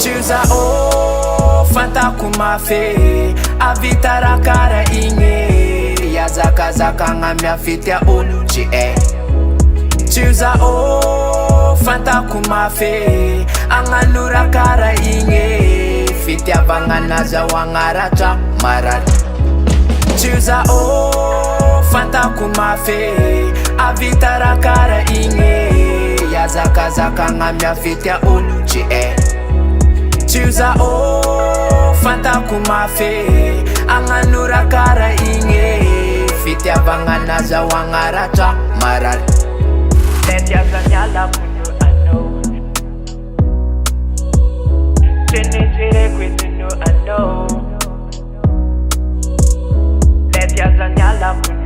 Tsy za fantako mafy avita raha karaha igny. Iazakazakagna miafitia olo tsy hay. Tsy za fantako mafy agnano raha karaha igny. Fitiavagna nazahoagna ratra marary. Tsy za fantako mafy avita raha karaha igny. Iazakazakagna miafitia olo tsy hay. Tsy za fantako mafy agnano raha karaha igny. Fitiavagna nazahoagna ratra marary. Letiaza niala kuno anao. Tsy nijereko izy no anao. Letiaza niala kuno.